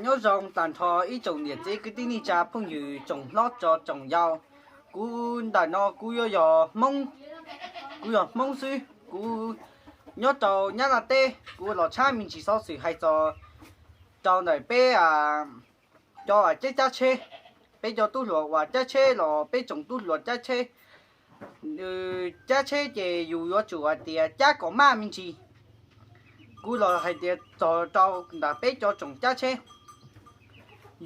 Nyob zoo tag nrho ib tsoom niam txiv kwv tij neej tsa phooj ywg tsoom hlob tso tsoom yau. Kuv ntawm no kuv yuav yog Hmoob, kuv yog Hmoob xwb, kuv nyob rau Nyab Laj teb. Kuv los tshab me ntsis xov xwm hais txog rau ntawm peb cov cab cab tsheb, peb cov tub hluas uas cab tsheb los peb tsoom tub hluas cab tsheb, cab tsheb ces yus yuav tsum hais tias cab kom maj me ntsis. Kuv los hais tias txog rau ntawm peb cov tsoom cab tsheb,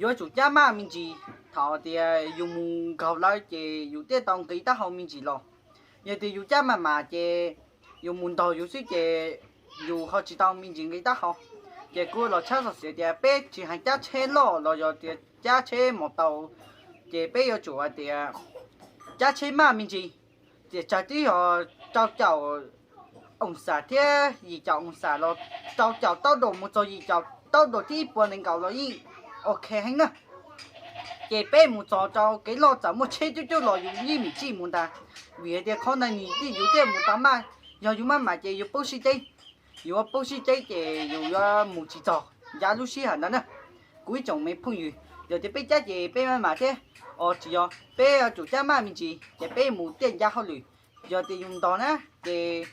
yuav tsum cab maj me ntsis. Thaum tias yus mus nkaug lawv ces yus thiaj tau nqi taub hau me ntsis los. Yog tias yus cab maj mam ces yus mus ntog yus xwb ces yus ho tsis tau me ntsis nqi taub hau. Ces kuv los tshab xov xwm tias peb tsis hais cab tsheb loj los yog tias cab tsheb mos taus, ces peb yuav tsum hais tias cab tsheb maj me ntsis, tiam tsawg twb yog rau caum oos xam thiab yim caum oos xam los, rau caum tauj daus mus txog yim caum tauj daus thiab ib puas nees nkaum los yeej ok heev na. Ces peb mus txog rau kev loj txawm muaj tsheb coob coob los yus yeej mim txij mus ntag, vim hais tias qhov ntawd nws thiaj yus thiaj mus tau maj. Yog yus maj mam ces yus poob sib ceb, yus poob sib ceb ces yus yuav mus tsis txog yav lub sij hawm ntawd na. Kuv ib tsoom me phooj ywg, yog tias peb cab ces peb maj mam thiab, os tsis yog, peb yuav tsum cab maj me ntsis ces peb mus thiaj ncaj hauj lwm. Yog tias yus ntog na ces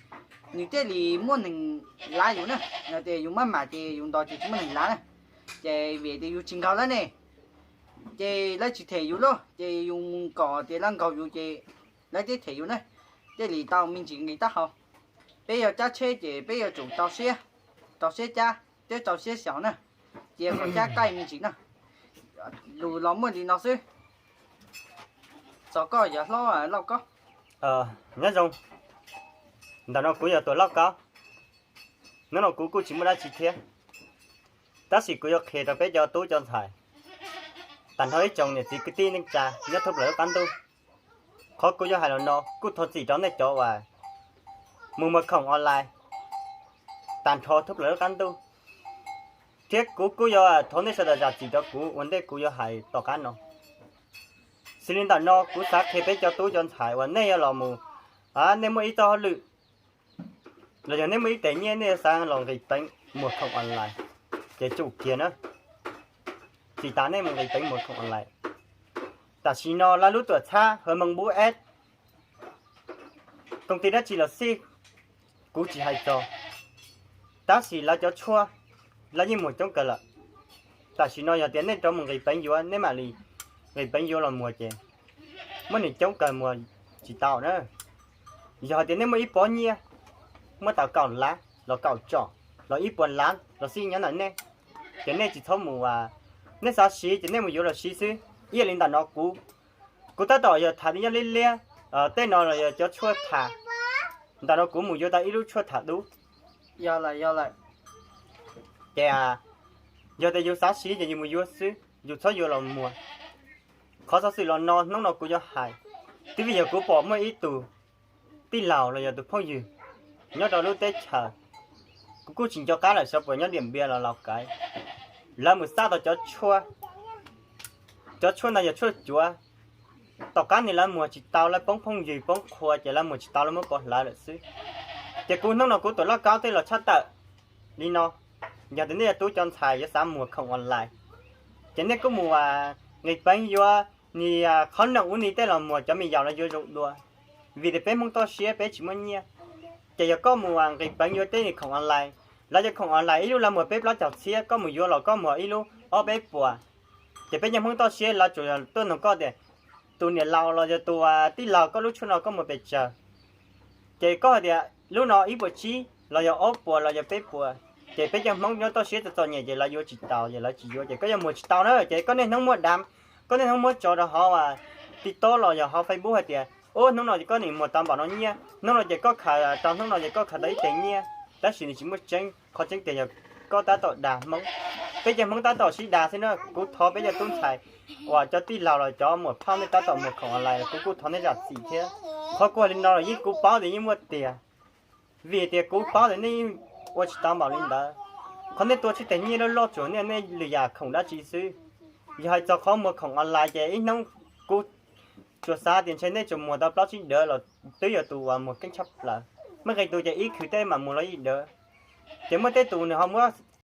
nws thiaj li muaj neeg lav yus na. Yog tias yus maj mam ces yus ntog ces tsis muaj neeg lav na. Ces vim tias yus tsis nkaug lawv ne, ces lawv tsis them yus lauj, ces yus mus kom tias lawv nkaug yus ces lawv thiaj them yus na, thiaj li tau me ntsis nqi taub hau. Peb yog cab tsheb ces peb yuav tsum rau siab, rau siab cab thiab rau siab xyaum na, cia kom cab qaij me ntsis na. Lus los muaj li no xwb. Txog koj yog hlob Lauj Kaub. Nyob zoo, ntawm no kuv yog Tuam Lauj Kaub. Hnub no kuv kuj tsis muaj dab tsi thiab, tab sis kuv yuav qhia rau peb cov tub cov ntxhais, tag nrho ib tsoom niam txiv kwv tij neej tsa nyob thoob plaws lub qab ntuj. Qhov kuv yuav hais los no kuj thov txim rau nej cov uas mus muag khoom online tag nrho thoob plaws lub qab ntuj, thiab kuv kuj yuav thov nej sawv daws zam txim rau kuv ua ntej kuv yuav hais tom qab no. Xws li ntawm no kuv xav qhia peb cov tub cov ntxhais uas nej yuav los mus, nej muaj ib txoj hauj lwm los yog nej muaj ib tes nyiaj nej yuav xav los nqis peev muag khoom online, ces tsum kiag na, tsis tas nej mus nqis peev muag khoom online. Tam sim no lawv lub tuam txhab Hmoob Bub S, koom tij dab tsi los xij, kuv tsis hais txog, tab sis lawv cov tshuaj lawv yeej muag coob kawg lawm. Tam sim no yog tias nej rov mus nqis peev yuav, nej mam li nqis peev yuav los muag ces muaj neeg coob kawg muag tsis tau na. Yog hais tias nej muaj ib pob nyiaj, muaj tau kaum lab los kaum tsom los ib puas lab los xij nyob ntawm nej, ces nej tsis txhob mus, nej xav siv ces nej mus yuav los siv xwb. Ib yam li ntawm no kuv, kuv tab tom yog tham li nyob liab liab, tej no los yog cov tshuaj tham. Ntawm no kuv mus yuav tau ib lub tshuaj tham dub. Yog lawm, yog lawm. Ces yog tias yus xav siv ces yus mus yuav xwb, yus txhob yuav los muag. Qhov xov xwm los no hnub no kuv yuav hais, twb vim yog kuv pom muaj ib tug tij laug los yog tus phooj ywg nyob rau lub teb chaws, kuv kuj tsis nco qab lawm, xyov puas nyob Diam Npias los Laus Kaiv, lawv mus xaj tau cov tshuaj. Cov tshuaj ntawd yog tshuaj cuav. Tom qab ntawd lawv muag tsis tau, lawv poob phooj ywg poob qhua ces lawv muag tsis tau, lawv muab pov hlawv lawm xwb. Ces kuv hnub no kuv Tuam Lauj Kaub thiaj los tshaj tawm li no. Yog tias nej cov tub cov ntxhais yuav xav muag khoom online, ces nej kuj mus nqis peev yuav ni, qhov noom ub ni tej los muag cov me yaus los yuav zoo dua. Vim tias peb Hmoob toj siab peb tsis muaj nyiaj, ces yog koj mus nqis peev yuav tej khoom online, lawv cov khoom online ib lub lawv muag peb plaub caug txhiab, koj mus yuav los koj muag ib lub ob peb puas. Ces peb cov Hmoob toj siab lawv tsuas yog tuaj nug koj tias, tus niam laus los yog tus tij laug, koj lub tshuaj no koj muag pes tsawg? Ces koj hais tias lub no ib puas tsib los yog ob puas los yog peb puas. Ces peb cov Hmoob nyob toj siab txom txom nyem ces lawv yuav tsis tau, ces lawv tsis yuav, ces koj yuav muag tsis tau na. Ces koj niaj hnub muaj dav, koj niaj hnub muab tso rau hauv TikTok los yog hauv Facebook hais tias, ub, hnub no ces koj nim muag tau npaum no nyiaj, hnub no ces koj khaws tau, hnub no ces koj khaws tau ib tes nyiaj, tab sis nws tsis muaj tseeb. Qhov tseeb tiag yog koj tab tom dag Hmoob, peb cov Hmoob tab tom sib dag xwb na. Kuv thov peb cov tub ntxhais uas cov tij laug los cov muam phauj nej tab tom muag khoom online, kuv kuj thov nej zam txim thiab. Qhov kuv hais li no los yeej kuv paub tias yeej muaj tiag, vim tias kuv paub tias nej yeej ua tsis tau npaum li ntawd. Qhov nej tua tsis tau nyiaj loj loj tsuas nej, nej lwm yam khoom dab tsi xwb. Yog hais txog qhov muag khoom online ces ib hnub kuv tsuas xav tias ntshe nej tsuas muag tau plaub tsib dav los twb yog tus uas muag keej tshaj plaws. Muaj qee tus ces ib khwv tej mam muag los ib dav. Ces muaj tej tus nws ho muab